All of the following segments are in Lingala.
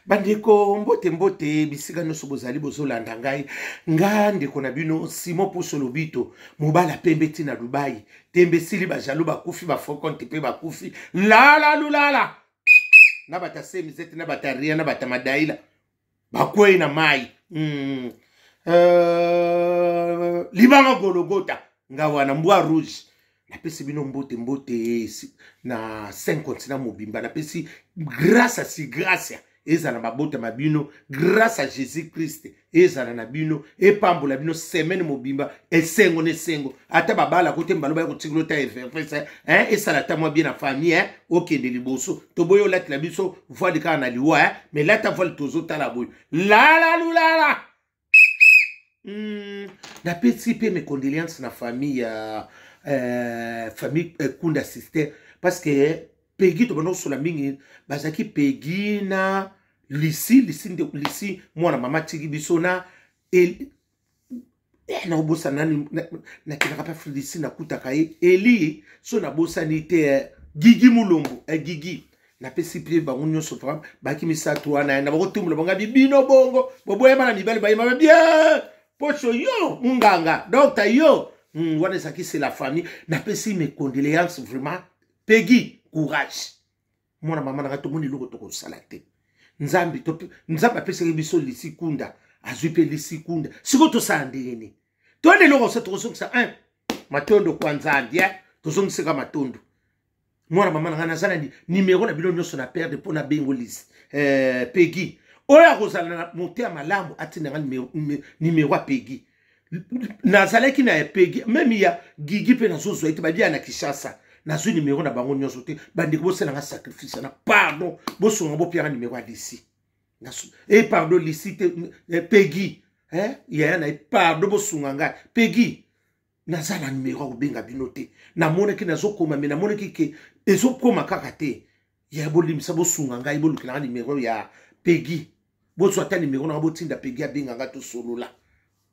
Bandeko, mbote mbote bisika nyonso bozali bozolanda ngai. Nga ndeko na bino Simon Poso Lobito, mobala pembe ti na Dubai. Tembe esili, bajalo bakufi, bafokonte mpe bakufi. Lala lulala na bata semizete na bata ria na bata madaila bakwei na mai. Libanga Gologota nga wana mbwa rouge. Napesi bino mbote mbote na cinq continent mobimba. Napesi grâce à si grâce ezala mabota ma bino, grâce à Jésus Christ ezala na bino, epambola bino semaine mobimba, esengo na esengo. Ata babala kote mbalo baya kotikela ota everfesa, hein, esala ata mwa bien na famille, hein, okende liboso. Toboyi olatela biso voile kaka na liwa, hein, mais lata voile tozotala boye. Lala lulala. Napesi mpe mes condoléances na famille ya famille Kunda Sister, parce que Pegi tobanda kosola mingi, bazalaki Pegi na Lisi, Lisi nde Lisi mwana mama atiki biso na nakobosana nani, nakendaka mpe Lisi nakutaka ye Eli so nabosani te, Gigi Mulombo, Gigi. Napesi mpe bango nyonso vraiment baki misato wana na bakotumbola bango abi bino bongo boboyama na mibali bayemama bien poso yo munganga docteur yo wana ezalaki c'est la famille. Napesi mes condoléances vraiment. Pegi, courage mwana mama nanga, tomoni eloko tokosala te. Nzambe, Nzambe apesaki biso Lisi Kunda, azwi mpe Lisi Kunda. Sikoyo tosala ndenge nini? Toyende eloko osa tokozongisa 1 matondo kwa Nzambe, tozongisaka matondo. Mwana mama na ngai, naza na nimero na bino nyonso na perdre mpo na bengo Lisi, Pegi. Oyo akozala na motema malamu atinda nga nimero ya Pegi. Nazalaki na ya Pegi, même ya Gigi mpe nazozwa ete babia na Kinshasa. Nazwi nimero na bango nyonso te. Bandeko, bosalanga sacrifice na pardon, bosunga bopianga nimero ya Lisi, pardon, Lisi te, Pegi, yaya na ye, pardon, bosunga ngai. Pegi, naza na nimero ya kobenga bino te. Namonaki nazokoma, me namonaki ke ezokoma kaka te. Ya bolimbisa, bosunga ngai, bolukelanga nimero ya Pegi. Bozwa ata nimero nanga, botinda Pegi abenga ngai tosolola.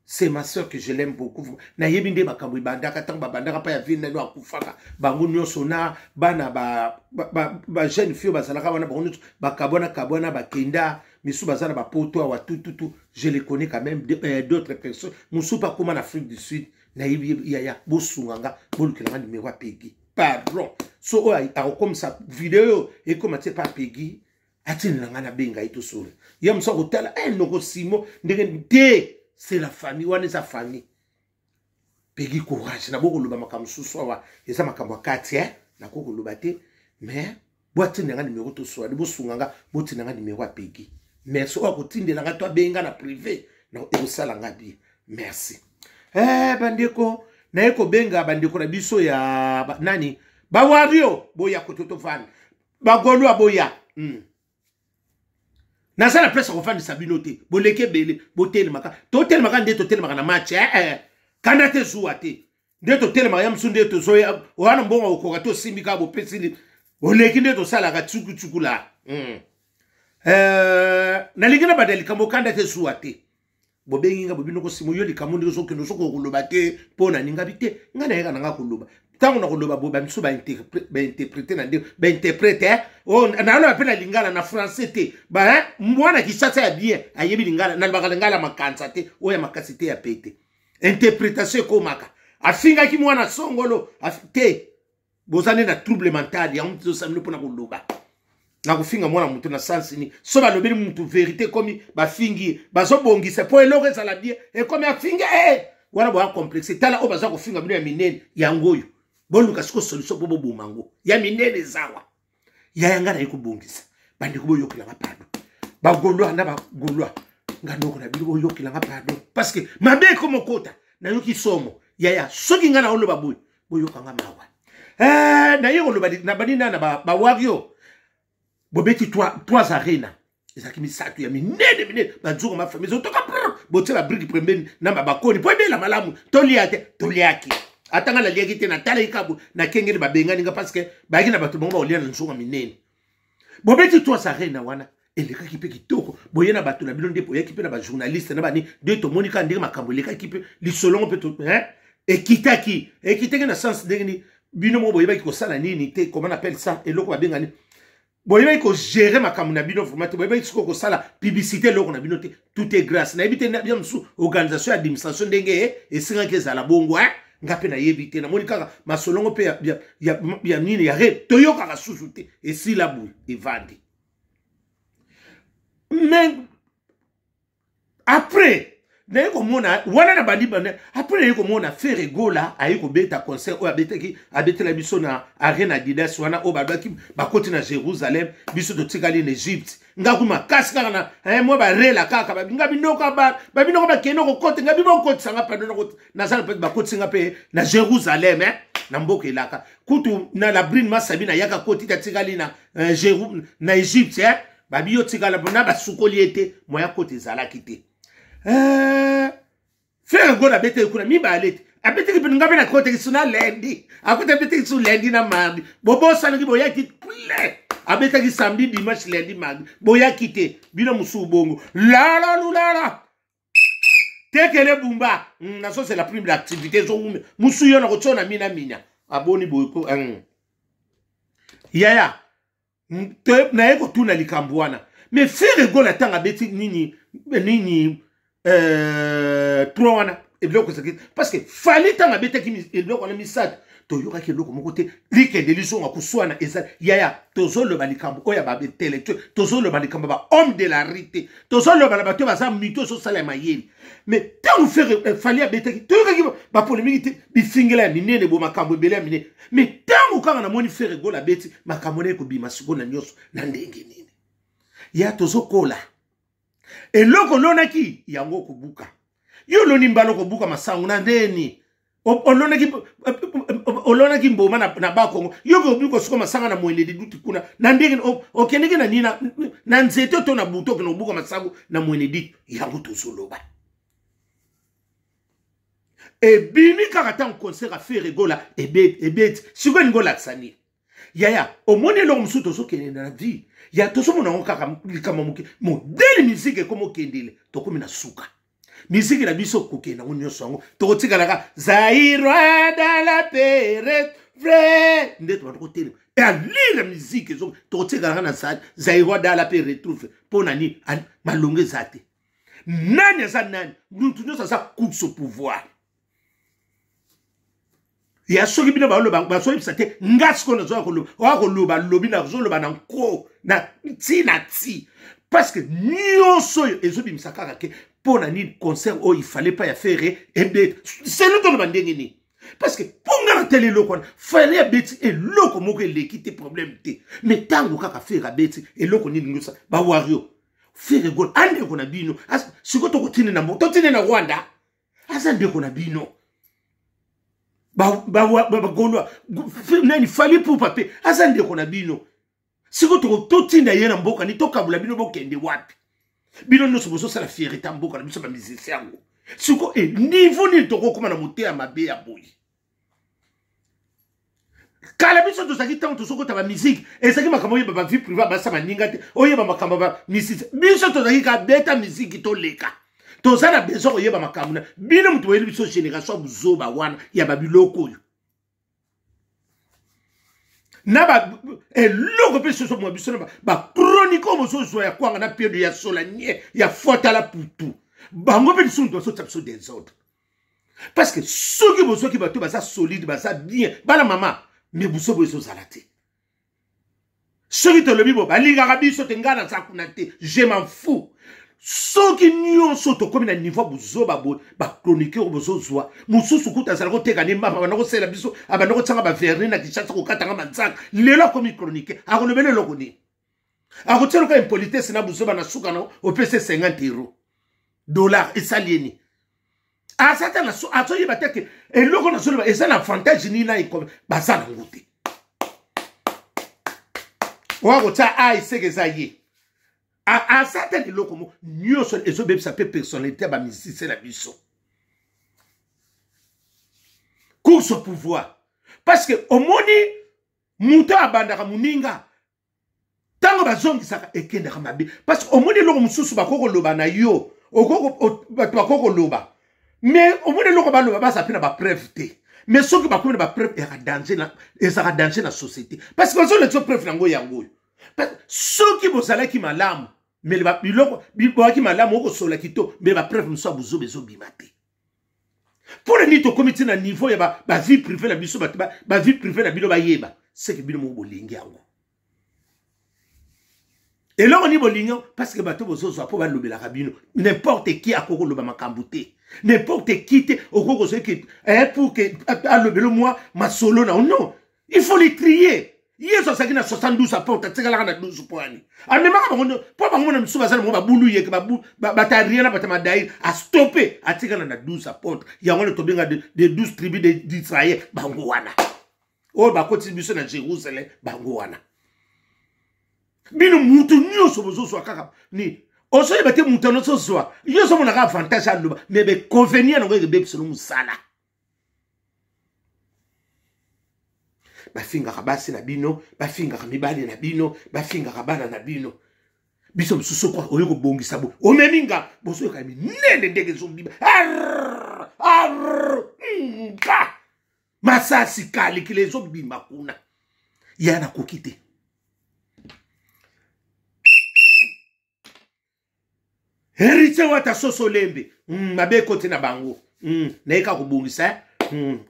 C'est ma sœur que je l'aime beaucoup. Nayebi nde makambo ebandaka ntango babandaka mpa ya ville nano akufaka, bango nyonso na bana ba jeune fille bazalaka wana, bango nyonso bakabwana kabwana, bakenda misu, baza na bapoto awa tututu. Je les connais quand même, d'autres personnes mosusu mpe akóma na Afrique du Sud, nayebi. Yaya, bosunga nga, bolukelanga nimero ya Pegi, pardon. So oyo akokomisa video oyo ekóma tie pa Pegi, atindela ngai, nabenga ye tosolo. Ye mosu akotala, noko Simo ndenge te. C'est la famille wana, eza famille. Pegi, courage. Nabo koloba makambo mosusu awa eza makambo ya kati, nako koloba te, mais boatindela nga nimero toswali. Bosunga nga, botinda nga nimero ya Pegi. Merci. Oyo akotindela nga to abenga na privé, ekosala nga bien. Merci. Bandeko, naye kobenga bandeko na biso ya nani, bawario, boya koto tovanda, bagolwa boya. Naza na place ya kofandisa bino te, boleki ebele. Botelemaka, totelemaka nde totelemaka na match, Kanda te, zuwa te, nde totelemaka ya mosu nde tozoya wana. Mbongo okoka te, osimbi kaka, bopesili, oleki nde tosalaka tsukutsuku la. Nalingi na banda likambo. Kanda te, zuwa te. Bobengi nga, bobino kosimo yo likambo ndenge ozokende, ozokoka koloba te mpo na ningabi te. Ngai nayeka na nga koloba. Ntango na koloba boye, bamisu bainterprete na ndenge bainterprete naloba mpe na lingala, na français te. Mwana Kinshasa ya bien ayebi lingala. Nalobaka lingala makanza te, oyo ya makasi te, ya pete. Interpretation ekomaka afingaki mwana songolo te. Boza nde na trouble mental yango tozosala bino mpona koloba na kofinga mwana moto na sansi nini? So balobeli motu verité, ekomi bafingi ye, bazobongisa mpo eloko ezala bien, ekomi afingi wana boya complexe. Tala oyo baza kofinga bino ya minene yango oyo, boluka siko solution mpo boboma yango. Ya minene ezawa yaya, ngai naye kobongisa. Bandeko, boyokelanga pardon, bagaulois na bagaulois, nga noko na bino, boyokelanga pardon, parce que mabe ekoma okota. Nayoki somo yaya, soki ngai naoloba boye, boyokanga mawa. Naye koloba na banina na bawario, bobeti trois arena ezalaki misato ya minene minene, banzoko mafami ezotoka, botie babrike pembeni na babakoni mpo ebela malamu. Tolia te, toliaki ata nga naliaki te, natalaki kabo nakengeli, babengani nga parce que bayaki na bato bango bakolia na nzongo minene. Bobeti trois arena wana elekaki mpe kitoko. Boye na bato na bino nde boyaki mpe na bajournaliste na bani nde tomoni kaka ndenge makambo elekaki mpe lisolongo mpe ekitaki ekitaki na sens ndenge nini. Bino moko boyebaki kosala nini te, comment on appelle ça, eloko babengani. Boyebaki kogere makambo na bino vraiment te. Boyebaki sikoyo kosala publicité eloko na bino te. Tout est grâce. Nayebi te bino mosusu organisation ya administration ndenge esengaki ezala bongo, eh? Nga mpe nayebi te. Namoni kaka masolongo mpe ya nini ya re toyokaka susu te. Esila boye, evandi. Mais après naye komona wana na bandi bandi, après naye komona Ferre Gola aye kobeta concert oyo abetaki, abetela biso na Arena Adidas wana oyo balobaki bakoti na Jérusalem, biso totikali na Egypte. Nga ku makasi kaka na mwa barela kaka nga binoko babinoko bakende kokota, nga bino okotisa nga pardon, naza na bakotisi nga mpe na Jérusalem, na mboka elaka. Kutu na la brine masabi nayaka koti tatikali na Jéru na Egypte, babi yo tikala na basukoli ye te, moya kota ezalaki te. Ferre Gola abetaki kuna mibale te, abetaki mpe nga mpe nakotaki su na lundi, akoti abetaki su lundi na mardi. Bobosanaki, boyaki plein. Abetaki samedi, dimanche, lundi, mardi, boyaki te. Bino mosusu bongo lala lulala tekele bumba. Nazozela prime d'activité ezowume mosu yo na kotia na mina minya aboni boye ko. Yaya naye kotuna likambo wana. Mais Ferre Gola ntango abeti nini nini trois wana, eloko ezalaki parce que Fally ntango abetaki eloko wana misato, toyokaki eloko moko te. Likende lizonga koswana eza. Yaya, tozoloba likambo oyo ya baintellectuel, tozoloba likambo ya bahomme de la rue te, tozoloba na bato baza mito ezosala ya mayele. Mais ntango Ferre Fally abetaki, toyokaki bapolémique te, bifingela ya minene bo makambo ebele ya minene. Mais ntango kaka namoni Ferre Gola abeti, makambo na ekobima sikoyo na nyonso na ndenge nini ya tozokola. Eloko olonaki yango okobuka. Yo oloni mbala, okobuka masango na ndeni. Olonaki mboma na Bakongo, yo okobi kosuka masanga na Mwene Ditu kuna na ndenge okendeki na nini, na nzete to na butu okende kobuka masango na Mwene Ditu. Yango tozoloba ebimi kaka ntango concert ya Ferre Gola ebeti. Sikoyo elingi olakisa nini, yaya? Omoni eloko mosusu tozokende na vie ya tozomona yango kaka likambo moke. Modele musique ekomi okendele, tokomi na suka. Musique na biso kokende yango nyonso, yango tokotikalaka Zaïrois dans la paix vrai nde tobanda kotelema e alire musique ezo tokotikalaka na Zaïrois dans la paix retrouve. Mpo na nini? Malongo eza te. Nani aza nani? Mutu nyonso aza course au pouvoir. Ya soki bino baloba, bazoyebisa te. Nga sikoyo nazoya koloba, oya koloba lobi, nazoloba na nko na ti na ti, parce que nyonso oyo ezobimisa kaka ke mpo na nini concert oyo ifale pa ya Ferre ebeta selo. Toloba ndenge nini? Parce que mpo nga na tele eloko wana Fally abeti eloko moko eleki te, problème te. Mais ntango kaka Ferre abeti eloko nini nyonso, bawario Ferre Gola andeko na bino. Sikoyo tokotinde na mboka, totinde na Rwanda, aza ndeko na bino. Bagaulois nani, Fally Ipupa mpe aza ndeko na bino. Sikoyo totinda ye na mboka ni tokabula bino, bokende wapi? Bino nyonso bozosala fierté ya mboka na biso, bamusicien yango. Sikoyo e niveau nini tokokóma na moteya mabe ya boye? Kala biso tozalaki, ntango tozokota bamusique, ezalaki makambo oyeba bavie privée basa baninga te, oyeba makambo ya bamusicien. Biso tozalaki kabeta musique, toleka. Toza na besoin koyeba makambo na bino. Moto boyeli biso génération ya buzoba wana ya babiloko oyo na ba eloko mpe soso mwa biso na bachronique oyo bozozwa ya kwanga na piedo ya sola nie ya fotala putu. Bango mpe lisusu moto bazotia biso désordre, parce que soki bozwaki bato baza solide, baza bien, bana mama, me buzobo ezozala te. Soki tolobi bo balingaka biso te, ngai naza kuna te, je m'en fous. Soki nyonso tokomi na niveau buzoba boye, bachroniqueur oyo bozozwa mosusu kuta azala koteka ne mapa, abanda kosala biso, abanda kotianga bavernis na Kinshasa, kokatanga manzaka, lelo akomi chroniqueur, akolobela eloko nini? Akotia loka impolitesse na buzoba na suka na opesi 50 euro, dollar esali ye nini? Aza ta azoyeba te ke eloko nazoloba eza na avantage nini na ekome. Baza nango te. Oya kotia a eseke eza ye aza te. Eloko mo nyonso ezobebisa mpe personnalité ya bamusicien na biso, course au pouvoir, parce que omoni moto abandaka moninga, ntango bazongisaka ekendaka mabe, parce que omoni eloko mosusu bakoki koloba na yo, bato bakoki koloba, mais omoni eloko baloba, baza mpe na bapreuve te. Mais soki bakomi na bapreuve, ezalaka danger na société, parce que bazolekisa preuve nango yango oyo. Soki bozalaki malamu, mais biloko boyaki malamu, okosola kitoko, mais bapreuve mosusu ya bozoba ezobima te. Mpo na nini tokomi ti na niveau ya bavie ba privé na biso, bato bavie privé na bino bayeba seke bino moko bolingi yango? Eloko nini bolingi? Parce que bato bozozwa mpo balobelaka bino, n'importe qui akoki koloba makambo te, n'importe qui te okoki kozwa ke pour ke alobelo mwa masolo na non, il faut les trier. Yesu azalaki na 72 aporte, atikalaka na 12. Mpo ani amemaka bango mpo bango mona misusu baza na bango babulu yeke bata rien na bata madaire, astope, atikala na 12 aporte. Yango wana tobenga de 12 tribus d'Israël. Bango wana oyo bakotisi biso na Jérusalem, bango wana. Bino mutu nyonso bozozwa kaka ni ozoyeba te, mutu ano ozozwa yo ozomonaka avantage aloba, mais beconvenir nango ekebebiselo mosala. Bafingaka basi na bino, bafingaka mibali na bino, bafingaka bana na bino. Biso mosusu kwa oyo kobongisa bo omemi nga, bozoyoka minene ndenge ezobima nga masasi kalikila ezobima kuna ya nakoki te. Héritier Wata soso lembe, mabe ekoti na bango, naye kaka kobongisa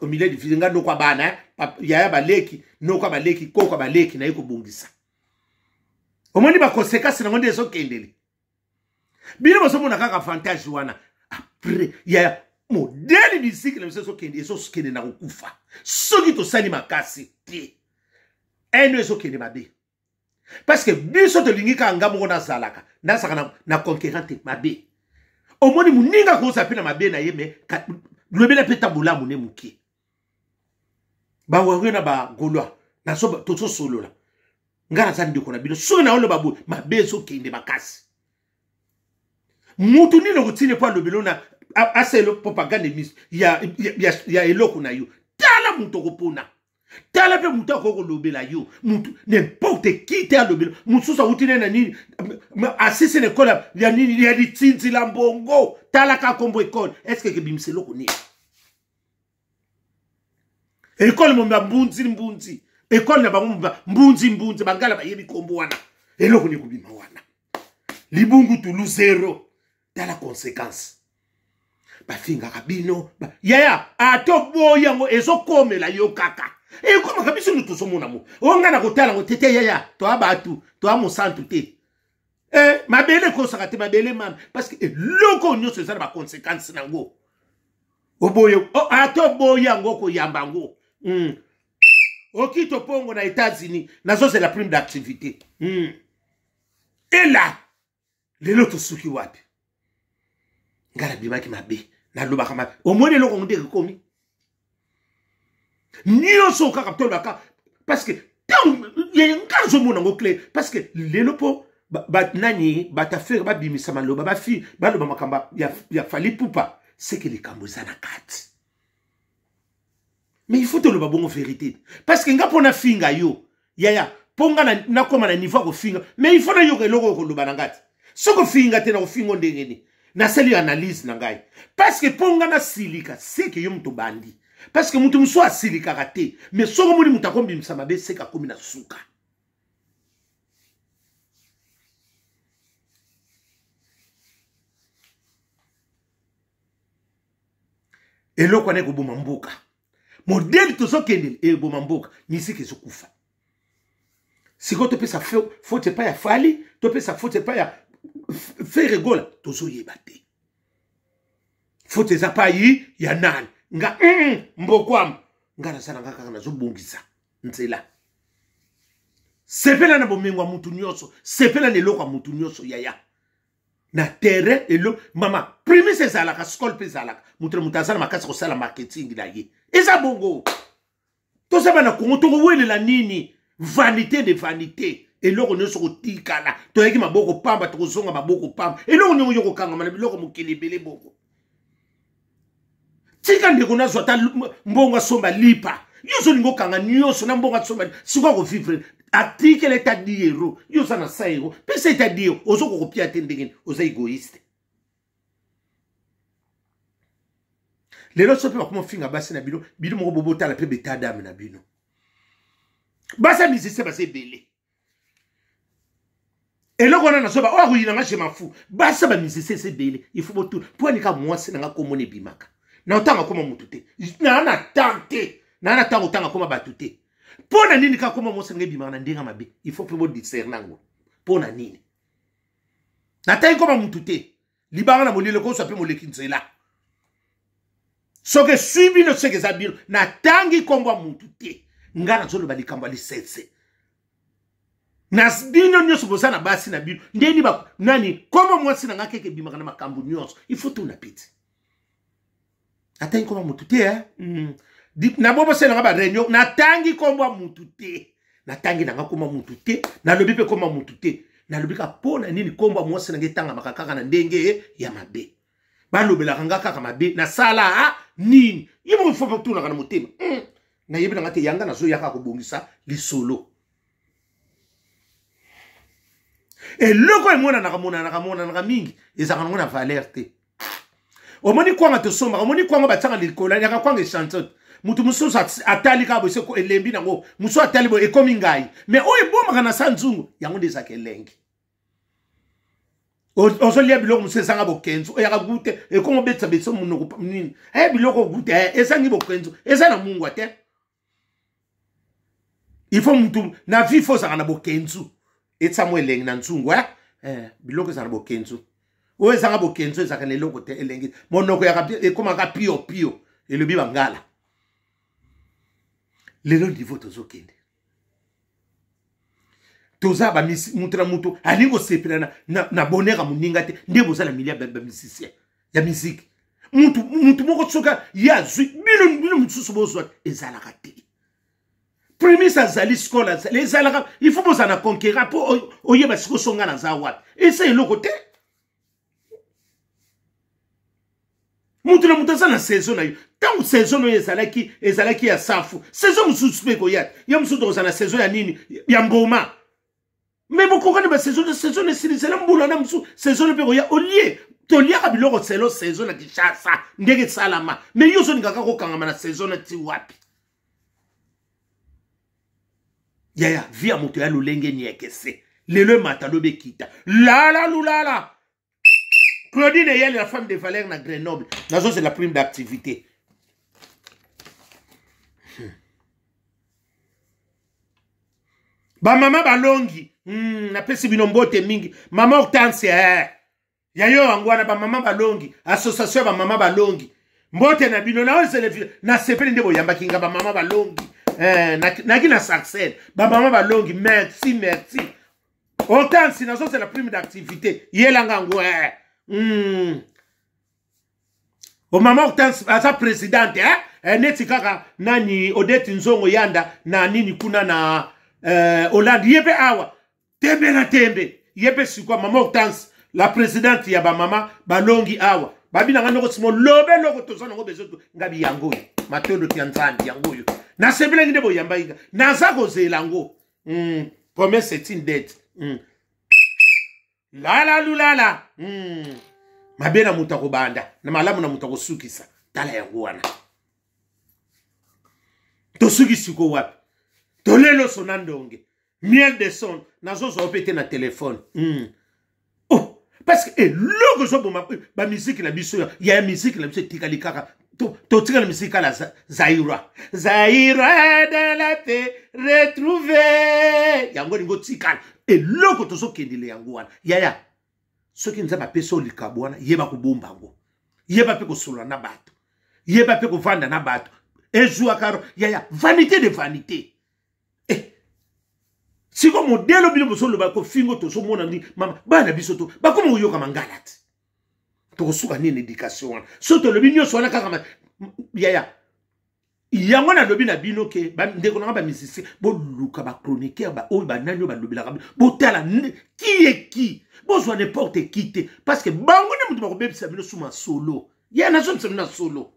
au milieu du nga noko ya bana, yaya baleki, noko ya baleki, koko ya baleki, naye kobongisa. Omoni bakonsekansi nango nde ezokendele. Bino bozomona kaka avantage wana. Après ya modele misiki na biso ezokende, ezokende na kokufa soki tosali makasi te. Eno ezokende mabe parce que biso tolingi kaka nga moko nazalaka na conquérant te. Mabe omoni moninga akozala mpe na mabe na ye, me lobela mpe ta bolamu ne moke. Bawario na bagaulois tozosolola, ngai naza ndeko na bino. Soki naoloba boye, mabe ezokende makasi. Mutu nini okotini mpo alobelo na aselo propagande ya eloko na yo? Tala moto okopona, tala mpe moto akoki kolobela yo. Motu n'importe qui te alobela. Mosusu awuti ne na nini, asisi na ekole ya nini, ya litinzila mbongo. Tala kaka kombo ekole, estce ekebimisa eloko nini? Ekole momba mbunzi mbunzi, ekole na bango momba mbunzi mbunzi, bangala bayebi kombo wana. Eloko nini kobima wana? Libungu tulu zero. Tala conséquence, bafingaka bino yaya, ata oboyi yango ezokomela yo kaka, ekomaka biso nde tozomona mo oyo. Ngai na kotala yango tete yaya, toa bato toa mosantu te, mabele ekosaka te, mabele mame, parce que eloko nyonso eza na baconséquence nango. Oboye, ata oboyi yango, okoyamba yango. Okito pongo na États-Unis, nazozela prime d'activité. Ela lelo tosuki wapi? Ngai nabimaki mabe, nalobaka mabe. Omoni eloko ngo ndenge ekomi nyonso kaka tolobaka, parce que ntango ngai nazomona yango clair, parce que lelo mpo nani bato afere babimisa maloba, bafi baloba makambo ya Fally Ipupa, seke likambo eza na kati. Mais il faut toloba bongo vérité, parce que nga mpo nafinga yo yaya, mpo nga nakóma na niveau ya kofinga, mais il faut nayoka eloko oyo koloba na nga te. Soki ofinga te, na kofinga ndenge nini? Nasali analyse na ngai, parce que mpo nga nasilika, seke yo moto bandi, parce que moto mosusu asilikaka te. Mais soki omoni moto akombimisa mabe, seke akomi na suka. Eloko wana ekoboma mboka. Modele tozokendele eboma mboka, misiki ezokufa. Sikoyo topesa faute epai ya Fally, topesa faute epai ya Ferre Gola, tozoyeba te faute eza pai ya nani. Nga mbokwama, nga naza na nga kaka nazobongisa nzela. Sepela na bomengo ya mutu nyonso, sepela na eloko ya mutu nyonso yaya na terrain. Elo mama primise ezalaka, skole mpe ezalaka. Moto na moto aza na makasi kosala marketing na ye, eza bongo. Toza bana Kongo, tokowelela nini? Vanité de vanité, eloko nyonso kotikala. Toyaki maboko pamba, tokozonga maboko pamba. Eloko nyongo yo kokangama na biloko mokili ebele bongo. Tika ndeko nazwa ata mbongo asomba lipa. Yo ozolinga okanga nyonso na mbongo asomba, sikoyo akovivre? Atikela eta 10 euro, yo oza na 100 euro, pesa eta 10 euro. Ozokoka kopia te, ndenge nini? Oza egoïste. Lelo so mpe bakoma ofinga basi na bino, bino moko bobotala mpe beta dame na bino. Basi ya musicien baza ebele. Eloko wana nazoba oyo akoyina nga, je m'en fous. Basi ya bamusicien eza ebele, il faut botuna mpo anika mwasi na nga komona ebimaka na otanga koma motu te, naa na temps te, naa na ntango otanga koma bato te. Mpo na nini kaka koma mwasi na nga ebimaka na ndenge mabe? Il faut mpe bodiscerne yango. Mpo na nini natangi koma motu te? Libanga na molilo ekozwa mpe moleki nzela. Soki eswi bino, soki eza bino, natangi nkombo ya motu te. Nga nazoloba likambo ya lisese na bino nyonso. Boza na basi na bino ndeni nani kombo mwasi na nga keke ebimaka na makambo nyonso. Il faut tuna piti natangi kombo motu te, eh? Nabobosela nga bareunion, natangi kombo ya mutu te, natangi nanga kombo ya mutu te, nalobi mpe kombo ya mutu te. Nalobi kaka mpo na nini kombo ya mwasi nanga etangamaka kaka na ndenge ya mabe, balobelaka nga kaka mabe? Nasala nini? Ye moko fo tunaka na motema. Nayebi nanga te, yanga nazoyaka kobongisa lisolo. Eloko emonanaka monanaka monanaka mingi ezalaka nango na valeur te. Omoni kwanga tosombaka, omoni kwanga batiaka likolo yaka kwanga echantote, moto mosusu atali kaka boye elembi nango, mosusu atali boye ekomi ngai. Mais oyo ebomaka na sa nzungu yango nde ezalaka elengi. Ozolia biloko mosusu ezanga bokenzu, oyaka gute ekoma obetisa biso monoko nini? Biloko gute ezangi bokenzu, eza na mungwa te. Il faut mutu na vie faut ozalaka na bokenzu, etia mwa elengi na nzungu, eh? Biloko ezala na bokenzu. Oyo ezanga bokenzu ezalaka na eloko te, elengi monoko yaka ekomaka pio pio, elobi bangala. Lelo niveau tozokende, toza mutu na mutu alingi kosepela na bonheur ya moninga te. Nde boza na milia bamusicien ya musique, mutu moko soki ye azwi bino, bino mosusu bozwa, ezalaka te. Primis azali skole azali, ezalaka il faut bozala na conquérant mpo oyeba sikoyo so nga naza wapi. Eza eloko te. Mutu na mutu aza na saison na yo. Ntango saison oyo ezalaki ya safu, saison mosusu mpe ekoya ye mosusu, tokozala na saison ya nini, ya mboma. Me bokokani basaison, saison esilisela mbula na mosusu, saison mpe koya olie. Toliaka biloko selo saison na Kinshasa ndenge esalama. Me yo ozolingaka kokangama na saison na ti wapi? Yaya, vie ya moto ya lolenge niekese, lelo emata, lobi ekita, lala lulala. Claudine Eyali, la femme de Valère na Grenoble, nazozela prime d'activité. Bamama balongi, napesi bino mbote mingi. Mama Hortense, ya yo yango wana. Bamama balongi, association ya bamama balongi, mbote na bino. Na oyo nasepeli nde boyambaki nga, bamama balongi, naki na Sarcelle. Bamama balongi, merci, merci. Hortense, nazozela prime d'activité, yelanga yango, eh. O mama Hortense aza présidente, eh? Eh, neti kaka nani Odette Nzongo Yanda na nini kuna na Hollande, ye mpe awa tembe na tembe, ye mpe sikwa. Mama Hortense, la présidente ya bamama balongi awa, babinanga ndoko simo lobe eloko toza nango bezo ngabi yango oyo matondo ya Nzambe yango oyo. Nasepelaki nde boyambaki nga, naza kozela yango. Promesse c'est une dette. Lala lulala. Mabe na moto akobanda na malamu na moto akosukisa. Tala yango wana, tosuki siko wapi? Tolelo so na ndonge miel de son nazozwa mpe te na telefone. Oh, parce que eloko ezoboma bamiziki na biso ya miziki na biso etikali kaka totikala miziki kala Zaira, Zaira de la paix retrouve, yango elingi otikala. Eloko tozokendele yango wana, yaya, soki Nzambe apesi oyo likabo wana, yeba kobomba yango, yeba mpe kosolola na bato, yeba mpe kovanda na bato. Ezwaka yaya vanité de vanité, eh. Siko modelo bino bozoloba kofingo, tozomona ndi mama bana biso to bakoma koyoka mangala te. Tokosuka nini éducation wana? So tolobi nyonso wana kaka yaya, yango nalobi na bino ke ndeko nanga bamusicien, boluka bachroniqueur oyo banani oyo balobelaka, botala ki ye ki, bozwa n'importe qui te, parce que bango nde moto bakobebisa bino suma solo. Ye nazobisa bino na solo,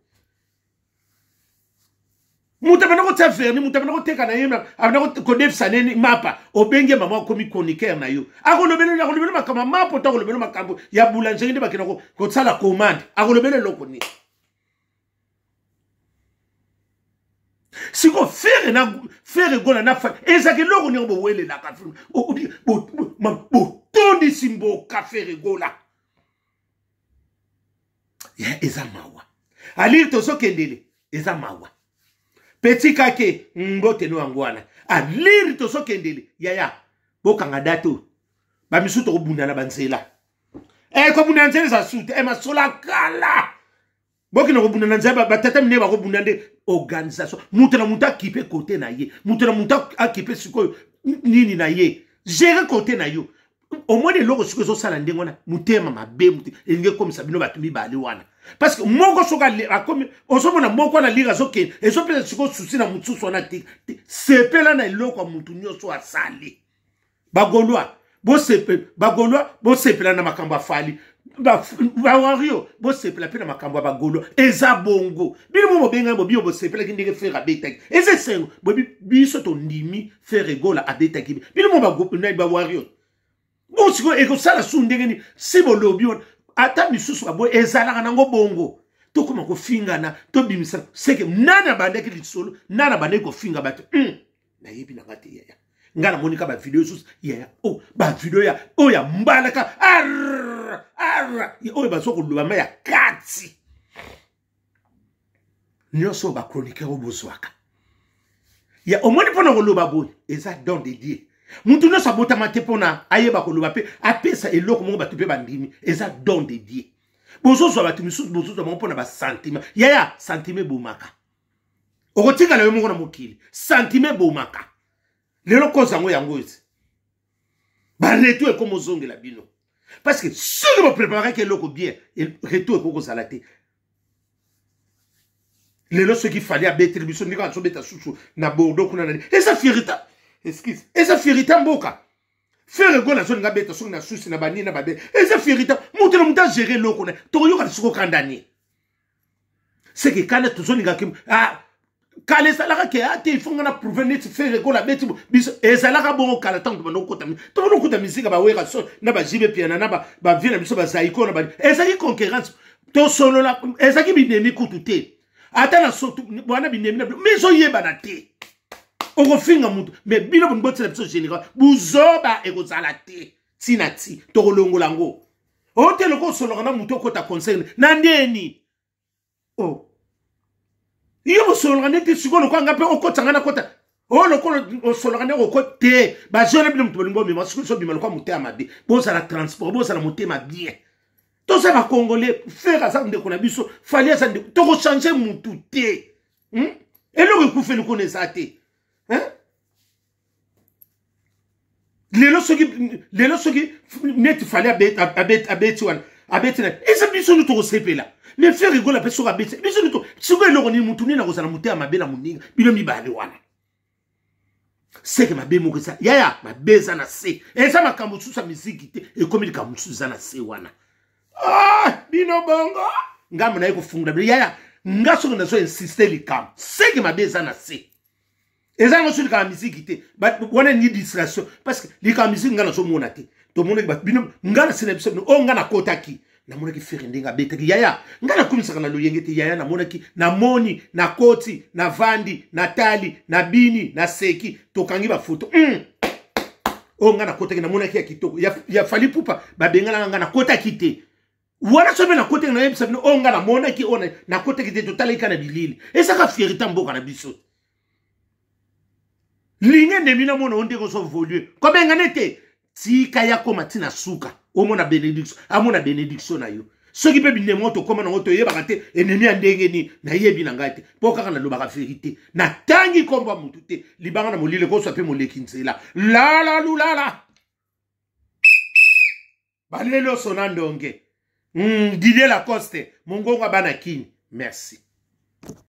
moto abanda kotia verni, moto abanda koteka na ye, abanda kodefisa nini mapa, obenge mama akomi chroniqueur na yo, akolobela akolobela makambo ya mapa to akolobela makambo ya boulangerie nde bakenda kosala commande, akolobela eloko nini? Siko Ferre na Ferre Gola na fa ezalaka eloko nini bowelelaka? Botondi. Obondisi mboka Ferre Gola. Ya eza mawa. Alire tozokendele eza mawa. Petit kake mbote no yango wana. Alire tozokendele yaya bokanga date oyo. Bamisusu tokobunda na banzela. Eh kobunda na nzela eza su te. Eh masola kala. Bokende kobunda na nzela batata minene bakobunda nde organisation. Moto na moto akipe kote na ye. Moto na moto akipe sikoyo nini na ye. Gérer kote na yo. Omoni eloko sikoyo ezosala ndenge wana motema mabe elingi ekomisa bino bato mibale wana. Parce que moko soki akomi ozomona moko wana lire azokende ezopesa sikoyo susi na mosusu wana te. Sepela na eloko ya moto nyonso asali. Bagaulois bosepela, bagaulois bosepela na makambo ya Fally, bawario bosepela mpe na makambo ya bagaulois. Eza bongo bino mo bobengani bo bino bosepelaki ndenge Ferre abetaki, eza esengo boyebi biso tondimi Ferre Gola abetaki bino mo bawario. Bon sikoyo ekosala su ndenge nini si bolobi wana ata misusu baboye ezalaka nango bongo tokoma kofingana tobimisa seke nani abandaki lisolo nani abandaki kofinga bato. Nayebi na nga te yaya, nga namoni ka bavideo susu yaya o oh, bavideo ya oyo ya mbalaka arr arr oyo bazo koloba ma ya kati nyonso oyo bachroniqueur oyo bozwaka ya omoni mpona koloba boye eza don de Dieu. Mutu nyonso abotama te mpona ayeba koloba mpe apesa eloko moko bato mpe bandimi, eza don de Dieu. Bozozwa bato misusu bozozwa bango mpona basentiment yaya, sentiment ebomaka, okotikala yo moko na mokili, sentiment ebomaka. Lelo koza yango yango ezi baretour ekoma ozongela bino parce que soki bopreparaki eloko bien retour ekoki kozala te. Lelo soki Fally abeteli biso ndenge azobeta susu na Bordeaux kuna nani, eza fierté, excuse, eza fierté mboka. Ferre Gola azolinga abeta soki na susi na banini na babe, eza fierté. Moto na moto agere eloko na tokoyoka siko kanda nini seke kanda tozolingaki ah, kala ezalaka ke ate il faut nga na prouve neti Ferre Gola abeti biso ezalaka bongo kala. Ntango tobanda kokota tobanda kokota misika bawera so na bajibe piana na bavie na biso bazaiko na ba ezalaki concurrence tosolola, ezalaki binemi kutu te ata na sotu wana binemi na mais ezoyebana te okofinga mutu mais bino bolingi botiela biso général buzoba ekozala te ntina ti tokolongola yango ote loko osololaka na mutu okota conseil na ndeni oh yo bosololaka neti sikoyo lokola nga mpe okota nga nakota oyo lokola osololaka ndenge okota te bajeune bino moto bolingi bomema sikoyo ezobima lokola motema mabe. Bozala transport, bozala motema bien, toza bacongolais. Ferre aza ndeko na biso, Fally aza ndeko, tokochange mutu te. Eloko ekufeli kuna eza te. Lelo soki neti Fally abeti wana abeti na eza biso nde tokosepela, mais Ferre Gola mpe soki abeti biso nde sikoyo eloko nini mutu nini akozala motema mabe na moninga bino mibale wana seke mabe moko eza yaya mabe eza na se eza makambo mosusu ya miziki te ekomi likambo mosusu eza na se wana. Ah, bino bongo ngambo naye kofungola bino yaya nga soki nazo insiste likambo seke mabe eza na se eza yango so likambo ya miziki te wana ni distraction parce que likambo ya miziki nga nazomona te tomonaki bato bino nga na se na biso bino oyo nga nakotaki namonaki Ferre ndenge abetaki yaya nga nakumisaka na loyenge te yaya namonaki namoni nakoti navandi natali nabini naseki tokangi bafoto. Oyo nga nakotaki namonaki ya kitoko ya Fally Ipupa babenganaka nga nakotaki te wana so mpe nakotaki nayebisa bino oyo nga namonaki oyo nakotaki te totalaki kaka na bilili ezaka fierité mboka na biso linge ndemi namona oyo ndenge ozovolue kobengana te tika ya koma ntina suka omona bénédiction amona bénédiction na yo soki mpe binemo tokóma nango toyebaka te enemi ya ndenge nini nayebi na ngai te mpo kaka nalobaka verité natangi nkombo ya motu te libanga na molili ekoswa mpe moleki nzela lala lulala balelo sona ndonge Didier Lacoste mongongo ya bana kini merci.